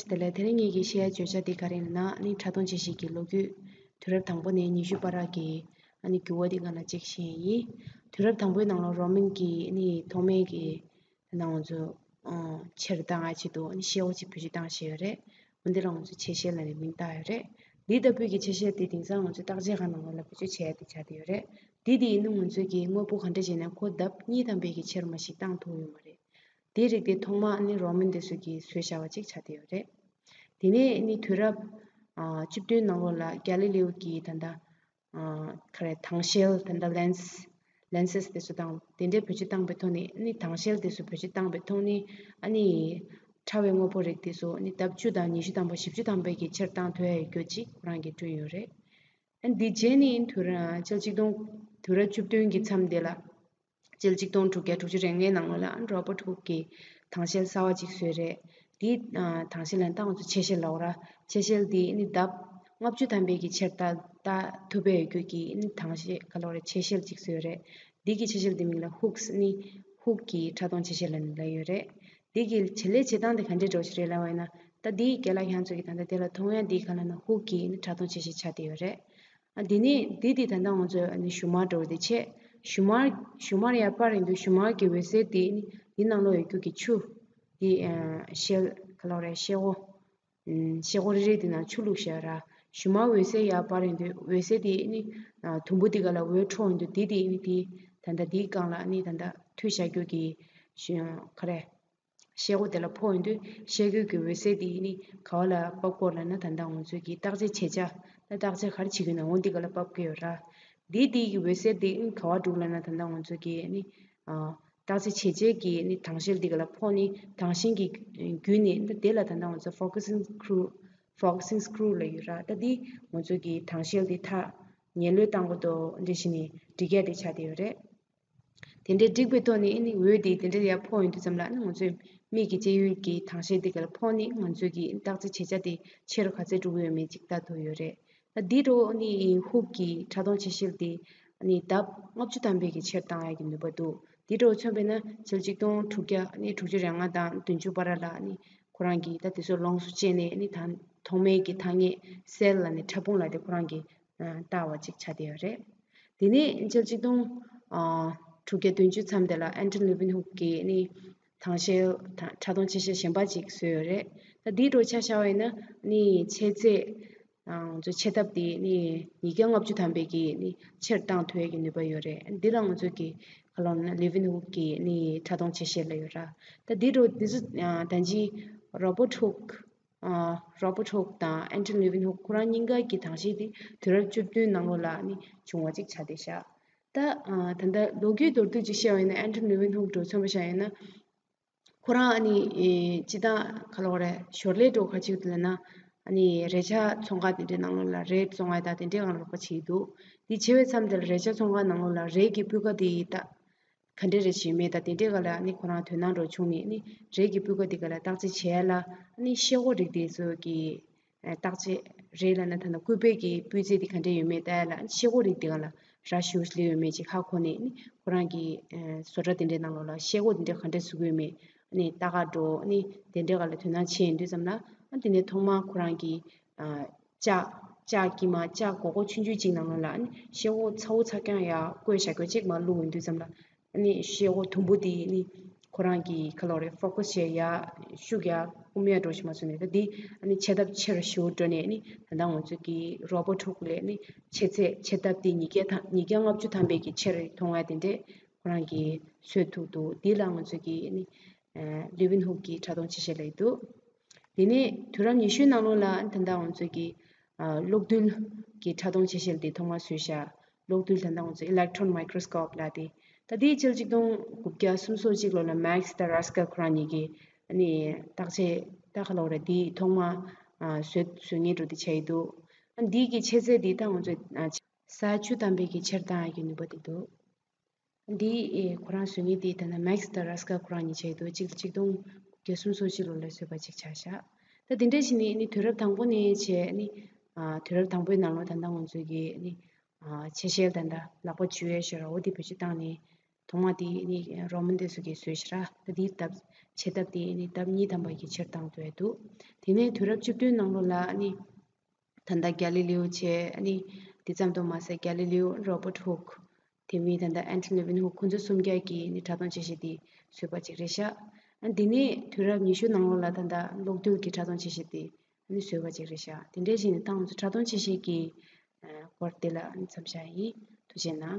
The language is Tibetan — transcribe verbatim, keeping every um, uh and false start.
དེ་ལས་དེ་རིང་ངེད་ཀྱི་བཤད་ཡ་བརྗོད་བྱ་འདི་ག་རེ་ཡིན་ན་ནི་ཕྲ་མཐོང་ཆེ་བཞི་གི་ལོ་རྒྱུས་དུས་རབས་དང་པོ་ནས་ཉི་ཤུ་བར་གྱི་ཨ་ནི་འགྱུར་བ་འདི་སྒང་ལ་གཅིག་བཤད་ཡིན། དུས་རབས་དང་པོའི་ནང་ལ་རོ་མན་གྱི་ཨ་ནི་ཐོག་མའི་གི་ད་ང་ཚོ་ཆེར་བཏང་ཡ་ཆེད་དུ་ཨ་ནི་ཤེལ་སྒོ་ཅིག་བེད་སྤྱོད་བཏང་བཞག་ཡོད་རེད། འོན་ཏེ་ལ་ང་ཚོ་ཆེ་ཤེལ་ལ་ནི་མིང་བཏགས་ཡོད་རེད། འདི་ལྟ་བུའི་གི་ཆེ་ཤེལ་དེ་དེང་སང་ང་ཚོ་བརྟག་དཔྱད་ཁང་ནང་ལ་བེད་སྤྱོད་བྱས་ཏེ་ཆགས་བསྡད་ཡོད་རེད། འདི་དེ་ཡིན་ན་ང་ཚོས་ཀྱི་དངོས་པོ་ག་འདྲ་བྱས་ན་ཁོ་ལྡབ་གཉིས་ཐམ་པའི་གི་ཆེར་མ་ཞིག་བཏང་ཐུབ་ཡོད་མ་རེད། དེའི་རིགས་དེ་ཐོག་མ་ཨ་ནི་རོ་མན་དེ་ཚོས་ཀྱིས་བཟོས་བཞག་པ་ཅིག་ཆགས་བསྡད་ཡོད་རེད། དེ་ནས་ཨ་ནི་དུས་རབས་ཨ་བཅུ་བདུན་ནང་ལོགས་ལ་གྷ་ལི་ལེའོ་གིས་ད་ལྟ་ཨ་ག་རེ་དྭངས་ཤེལ་ད་ལྟ་ལེན་སི་ལེན་སི་དེ་ཚོ་དང་དེ་འདྲའི་བེད་སྤྱོད་བཏང་པའི་ཐོག་ནས་ཨ་ནི་དྭངས་ཤེལ་དེ་ཚོ་བེད་སྤྱོད་བཏང་པའི་ཐོག་ནས་ཨ་ནི་ཕྲ་བའི་དངོས་པོ་རིགས་དེ་ཚོ་ཨ་ནི་ལྡབ་བཅུ་དང་ཉི་ཤུ་ཐམ་པ་བཞི་བཅུ་ཐམ་པའི་གི་ཆེར་བཏང་ཐུབ་ཡ་ཡོད་རྒྱུ་ཅིག་ཁོ་རང་གིས་བསྐྲུན་ཡོད་རེད། ཨ་ནི་འདི་རྗེས་ནས་དུས་རབས་ཕྱི་ལོ་ཆིག་སྟོང་དུས་རབས་བཅུ་བདུན་གྱི་མཚམས་དེ་ལ་སྤྱི་ལོ་ཆིག་སྟོང་དྲུག་བརྒྱ་དྲུག་ཅུ་རེ་ལྔའི་ནང་ལོགས་ལ་རོ་བར་ཊི་ཧུག་གིས་དྭངས་ཤེལ་གསར་བ་ཅིག་བཟོས་རེད། འདིའི་དྭངས་ཤེལ་ལ་ད་ང་ཚོ་ཆེ་ཤེལ་ལབ་ར། ཆེ་ཤེལ་འདི་ནི་ལྡབ་ལྔ་བཅུ་ཐམ་པའི་གི་ཆེར་ལྟ་ལྟ་ཐུབ་པའི་རྒྱུ་གི་ནི་དྭངས་ཤེལ་ག་ལབ་རེད། ཆེ་ཤེལ་ཅིག་བཟོས་རེད། འདི་གི་ཆེ་ཤེལ་འདི་མིང་ལ་ཧུག་སི་ནི་ཧུག་གི་ཕྲ་མཐོང་ཆེ་ཤེལ་ལ་ནི་ལབ་ཡོད་རེད། འདི་གི་བྱེད་ལས་བྱེད་སྟངས་དེ་ག་འདྲས་འདྲ་བོ་ཞིག་རེད་ལབ་པ་ཡིན་ན། ད་འདི་རྒན་ལགས་ཁྱེད་ཚོ་གི་ད་ལྟ་དེ་ལ་མཐོང་ཡ་འདི་ག་ལབ་ན་ཧུག་གི་ནི་ཕྲ་མཐོང་ཆེ་ཤེལ་ཆགས་བསྡད་ཡོད་རེད། ཨ་འདི་ནི་འདི་དེ་ད་ལྟ་ང་ཚོས་ཨ་ནི་ཞུན་མར་འདྲ་བོ་དེ་བྱས། ཞུན་མར་ཞུན་མར་ཡར་སྤར་ཡོང་དུས་ཞུན་མར་གྱི་འོད་ཟེར་དེ་ནི་འདི་ནང་ལོགས་ཡོད་རྒྱུ་གི་ཆུ་འདི་ཨ་ཤེལ་ག་ལབ་རེད། ཤེལ་སྒོ་ཨམ་ཤེལ་སྒོ་རེ་རེ་དེ་ནང་ཆུ་བླུགས་བཞག་ར། ཞུན་མར་འོད་ཟེར་ཡར་སྤར་ཡོང་དུས་འོད་ཟེར་དེ་ནི་ཨ་དུམ་བུ་དེ་ག་ལ་འོད་འཕྲོ་ཡོང་དུས་འདི་དེ་ནི་དེ་ད་ལྟ་འདིའི་སྒང་ལ་ནི་ད་ལྟ་མཐུད་བཞག་རྒྱུ་གི་ཤེལ་ག་རེ། ཤེལ་སྒོ་དེ་ལ་ཕོག་ཡོང་དུས་ཤེལ་སྒོ་གི་འོད་ཟེར་དེ་ནི་ག་བ་ལ་བབས་ཀྱི་ཡོད་ལབ་ན། ད་ལྟ་ང་ཚོས་ཀྱི་བརྟག་དཔྱད་བྱེད་བྱ་ད་བརྟག་དཔྱད་ག་རེ་བྱེད་ཀྱི་ཡོད་ན་འོ་འདི་ག་ལ་བབས་ཀྱི་ཡོད་ར། འདི་འདི་གི་འོད་ཟེར་དེ་ནི་ག་བ་འགྲོ་གི་ཡོད་ལབ་ན། ད་ལྟ་ང་ཚོས་ཀྱི་ནི་ཨ་བརྟག་དཔྱད་བྱེད་བྱེད་ཀྱི་ནི་དྭངས་ཤེལ་འདི་ག་ལ་ཕོག་ནི་དྭངས་ཤེལ་གྱི་བརྒྱུད་ནས་ད་དེ་ལ་ད་ལྟ་ང་ཚོ་ཕོ་ཁ་སིང་སི་ཀུ་རུ་ཕོ་ཁ་སིང་སི་ཀུ་རུ་ལབ་ཡོད་ར། ད་འདི་ང་ཚོས་ཀྱི་དྭངས་ཤེལ་འདི་ཐག་ཉལ་ལོས་བཏང་གི་འདུག་འདི་བྱས་ནས་སྒྲིག་ཡ་དེ་ཆགས་བསྡད་ཡོད་རེད། དེ་འདྲའི་སྒྲིག་པའི་ཐོག་ནས་ཨ་ནི་འོད་དེ་དེ་འདྲ་ཡར་ཕོག་ཡོང་དུས་ཙམ་ལ་ཨ་ནི་ང་ཚོའི་མིག་གི་དཔྱད་ཡུལ་གྱི་དྭངས་ཤེལ་དེ་ག་ལ་ཕོག་ནས་ང་ཚོའི་གི་བརྟག་དཔྱད་བྱེད་བྱ་དེ་ཆེ་རུ་ག་ཚད་འགྲོ་གི་ཡོད་མེད་ཅིག་ལྟ་ཐུབ་ཡོད་རེད། ད་འདི་འདྲ་བོ་ཨ་ནི་ཧུག་གི་ཕྲ་མཐོང་ཆེ་ཤེལ་དེ་ཨ་ནི་ལྡབ་ལྔ་བཅུ་ཐམ་པའི་གི་ཆེར་བཏང་ཡ་གི་ནུས་པ་འདུག་འདི་འདྲ་བོ་མཚོན་པས་ན་ཕྱི་ལོ་ཆིག་སྟོང་དྲུག་བརྒྱ་ཨ་ནི་དྲུག་ཅུ་རེ་ལྔ་དང་བདུན་ཅུ་བར་ལ་ཨ་ནི་ཁོ་རང་གིས་ད་དེ་ཚོ་ལོངས་སུ་སྤྱད་ནས་ཨ་ནི་ད་ཐོག་མའི་གི་ཐ་སྙད་སེལ་ལབ་ནས་ཕྲ་ཕུང་ལབ་དེ་ཁོ་རང་གིས་ཨ་བཏགས་པ་ཅིག་ཆགས་བསྡད་ཡོད་རེད། དེ་ནས་ཕྱི་ལོ་ཆིག་སྟོང་ཨ་དྲུག་བརྒྱ་བདུན་ཅུ་མཚམས་དེ་ལ་ཨན་ཊོན་ལུ་ཝིན་ཧུག་གིས་ནི་དྭངས་ཤེལ་དང་ཕྲ་མཐོང་ཆེ་ཤེལ་གཞན་པ་ཅིག་བཟོས་ཡོད་རེད། ད་འདིའི་འགྲོ་ཆ་བཞག་པ་ཡིན་ན་ནི་ཆེ་ཚད་ཨ་ང་ཚོ་ཆེ་ལྡབ་དེ་ནི་ཉིས་བརྒྱ་ལྔ་བཅུ་ཐམ་པའི་གི་ནི་ཆེར་བཏང་ཐུབ་ཡས་ཀྱི་ནུས་པ་ཡོད་རེད། འདི་ལ་ང་ཚོ་གི་ག་ལབ་ན་ལུ་ཝིན་ཧུག་གི་ནི་ཕྲ་མཐོང་ཆེ་ཤེལ་ལབ་ཡོད་ར། ད་འདིའི་འགྲོ་འདི་ཚོ་ཨ་ད་ཅི་རོ་བར་ཊི་ཧུག་ཨ་རོ་བར་ཊི་ཧུག་དང་ཨན་ཊོན་ལུ་ཝིན་ཧུག་ཁོ་རང་གཉིས་ཀ་གི་དྭངས་ཤེལ་དེ་དུས་རབས་བཅུ་བདུན་ནང་ལོགས་ལ་ནི་བྱུང་བ་ཅིག་ཆགས་བསྡད་ཤག་ད་ཨ་ད་ལྟ་ལོ་རྒྱུས་མདོར་བསྡུས་ཅིག་བཤད་པ་ཡིན་ན་ཨན་ཊོན་ལུ་ཝིན་ཧུག་འགྲོ་མཚོན་པ་བཞག་ཡིན་ན། ཁོ་རང་ཨ་ནི་ཨེ་སྤྱི་བཏང་ག་ལབ་དགོས་རེད། ཞོར་ལས་འགྲོ་ག་ཅིག་ལབ་ན་ཨ་ནི་རས་ཆ་ཚོང་ཁང་དེ་འདྲའི་ནང་ལོགས་ལ་རས་བཙོང་ཡ་ད་དེ་འདྲའི་སྒང་ལ་རོགས་པ་བྱེད་ཀྱི་འདུག་དེ་བྱེད་པའི་མཚམས་དེ་ལ་རས་ཆ་ཚོང་ཁང་ནང་ལོགས་ལ་རས་ཀྱི་སྤུས་ཀ་དེ་ད་ག་འདྲ་རེ་བྱེད་མེད་ད་དེ་འདྲའི་སྒང་ལ་ནི་ཁོ་རང་དོ་སྣང་འགྲོ་བྱུང་ནས་ནི་རས་ཀྱི་སྤུས་ཀ་དེ་སྒང་ལ་བརྟག་དཔྱད་བྱས་ལ་ནི་ཤེལ་སྒོ་རིགས་དེ་ཚོ་གི་བརྟག་དཔྱད་རས་ལབ་ན་ད་ནི་སྐུད་པའི་གི་སྤུས་ཚད་དེ་ག་འདྲ་ཡོད་མེད་ལྟ་ཡ་ལ་ཤེལ་སྒོ་རིགས་དེ་སྒང་ལ་ར་ཞུ་ལེ་ཡོད་མེད་ཅིག་ཧ་གོ་ནས་ནི་ཁོ་རང་གི་བཟོ་གྲྭ་དེ་འདྲའི་ནང་ལོགས་ལ་ཤེལ་སྒོ་དེ་འདྲ་ག་འདྲ་བཟོ་གི་ཡོད་མེད་ནི་ལྟ་ག་འགྲོ་ནི་དེ་འདྲའི་སྒང་ལ་དོ་སྣང་བྱས་ཡོང་དུས་ཙམ་ལ་དེ་ནས་ཐོག་མར་ཁོ་རང་གི་ལྕགས་ལྕགས་དཀྱིལ་མ་ལྕགས་སྒོར་སྒོར་ཆུང་ཆུང་ཅིག་ནང་ལོགས་ལ་ནི་ཤེལ་སྒོ་ཚ་བོ་ཚ་རྐྱང་ཡར་བཀོད་བཞག་རྒྱུ་ཅིག་མར་བླུགས་ཡོང་དུས་ཙམ་ལ། ཨ་ནི་ཤེལ་སྒོ་དུམ་བུ་དེ་ནི་ཁོ་རང་གི་ག་ལབ་དགོས་རེད། ཕོ་ཁ་སི་བྱས་ཡ་ཤུགས་ཡ་སྐུམ་ཡ་འགྲོ་ཞིག་མ་སོང་ནས་ད་འདི་ཨ་ནི་ཆེ་ལྡབ་ཆེ་རུ་ཞུ་འགྲོ་ནས་ནི་ད་ལྟ་ང་ཚོ་གི་རོ་བར་ཊི་ཧུག་ལས་ནི་ཆེ་ཚད་ཆེ་ལྡབ་དེ་ཉིས་བརྒྱ་ཐམ་ཉིས་བརྒྱ་ལྔ་བཅུ་ཐམ་པའི་གི་ཆེར་མཐོང་ཡ་དེ་འདྲས་ཁོ་རང་གིས་བཟོས་ཐུབ་འདུག་འདི་ལ་ང་ཚོ་གི་ནི་ལུ་ཝིན་ཧུག་གི་ཕྲ་མཐོང་ཆེ་ཤེལ་ལབ་ཀྱི་འདུག་དེ་ནས་དུས་རབས་ཉི་ཤུའི་ནང་ལོགས་ལ་ད་ལྟ་ང་ཚོ་གི་གློག་རྡུལ་གྱི་ཕྲ་མཐོང་ཆེ་ཤེལ་དེ་ཐོག་མར་བཟོས་ཤག་གློག་རྡུལ་ད་ལྟ་ང་ཚོ་electron microscope་ལབ་དེ། ད་དེའི་ཕྱི་ལོ་ཆིག་སྟོང་དགུ་བརྒྱ་སུམ་ཅུ་སོ་གཅིག་ལོ་ལ་Max་དང་Raskol་ཁོ་རང་གཉིས་ཀྱིས་ཨ་ནི་བརྟག་དཔྱད་ད་ག་ལབ་དགོས་རེད། དེ་ཐོག་མ་ཨ་བཟོས་བཟོ་མཁན་འགྲོ་དེ་བྱས་ཡོད་འདུག་ཨ་འདི་གི་ཆེ་ཚད་དེ་ད་ང་ཚོ་ཨ་ས་ཆུ་དམ་པའི་གི་ཆེར་བཏང་ཡ་གི་ནུས་པ་དེ་འདུག་འདི་ཨེ་ཁོ་རང་བཟོ་མཁན་དེ་ད་ནི་Max་དང་Raskol་ཁོ་རང་གཉིས་བྱས་འདུག་གཅིག་ལ་ཆིག་སྟོང་དགུ་བརྒྱ་སུམ་ཅུ་སོ་གཅིག་ལོ་ལ་བཟོས་པ་ཅིག་ཆགས་ཤག་ད་དེ་འདྲ་བྱས་ནས་ནི་དུས་རབས་དང་པོ་ནས་བྱས་ནི་ཨ་དུས་རབས་དང་པོའི་ནང་ལོགས་ད་ལྟ་ང་ཚོ་གི་ནི་ཨ་ཆེ་ཤེལ་ད་ལྟ་ལག་པ་འཇུ་ཡས་ཤོར་བ་འོ་དེ་བེད་སྤྱོད་བཏང་ནས་ ཐོག་མ་དེ་ནི་རོ་མན་དེ་ཚོ་གིས་བཟོས་ཤག་ར། ད་དེའི་ལྡབ་བྱེད་ཐབས་དེ་ནི་ལྡབ་གཉིས་ཐམ་པ་གི་ཕྱིར་བཏང་བཟོས་འདུག་དེ་ནས་དུས་རབས་བཅུ་བདུན་ནང་ལོགས་ལ་ནི་ད་ལྟ་གྷ་ལི་ལིའོ་བྱས་ནི་དེ་ཙམ་དུ་མ་ཟད་གྷ་ལི་ལིའོ། རོ་བར་ཊི་ཧུག་དེ་མིན་ད་ལྟ་ཨན་ཊོན་ལེ་ཝིན་ཧུག་ཁོང་ཚོ་གསུམ་ཀ་གིས་ནི་ཕྲ་མཐོང་ཆེ་ཤོས་དེ་བཟོས་པ་ཅིག་རེད་ཤག་ཨ་དེ་ནས་དུས་རབས་ཉི་ཤུ་ནང་ལོགས་ལ་ད་ལྟ་གློག་རྡུལ་གྱི་ཕྲ་མཐོང་ཆེ་ཤོས་དེ་ནི་བཟོས་པ་ཅིག་རེད་ཤག་དེ་འདྲ་བྱས་ནས་ད་ང་ཚོ་ཕྲ་མཐོང་ཆེ་ཤོས་ཀྱི་ཨ་སྐོར་དེ་ལ་མཚམས་བཞག་ཡིན། ཐུགས་རྗེ་གནང་།